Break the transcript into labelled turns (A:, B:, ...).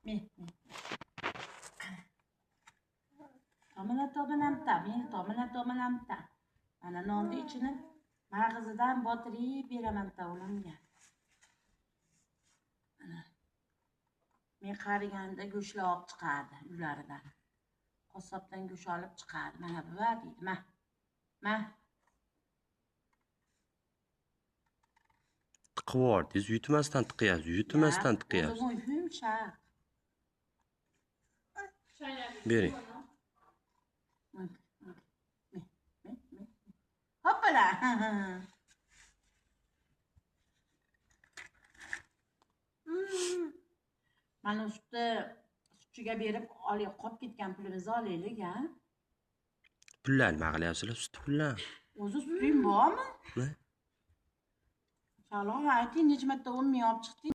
A: Me, me. Tomina tominamta, men tomina tominamta. Mana nonni ichini mag'izidan botirib beraman o'g'limga. Mana. Men qariganda go'shtlar olib chiqardi uylaridan. Qassobdan go'sht olib chiqardi. Mana buva deydi, ma. Ma.
B: Tiqib yubordingiz, yutmasdan tiqyapsiz, yutmasdan tiqyapsiz.
A: O'zi yumshoq.
B: Bering.
A: Hoppala. Mana sutni sutchiga berib oling, qolib ketgan pulimizni olaylik, a?
B: Pullar nima qilyapsizlar? Sut pullar.
A: O'zi suting bormi?
B: Ne?
A: Shalom, ayting, necha marta 10 ming olib chiqding?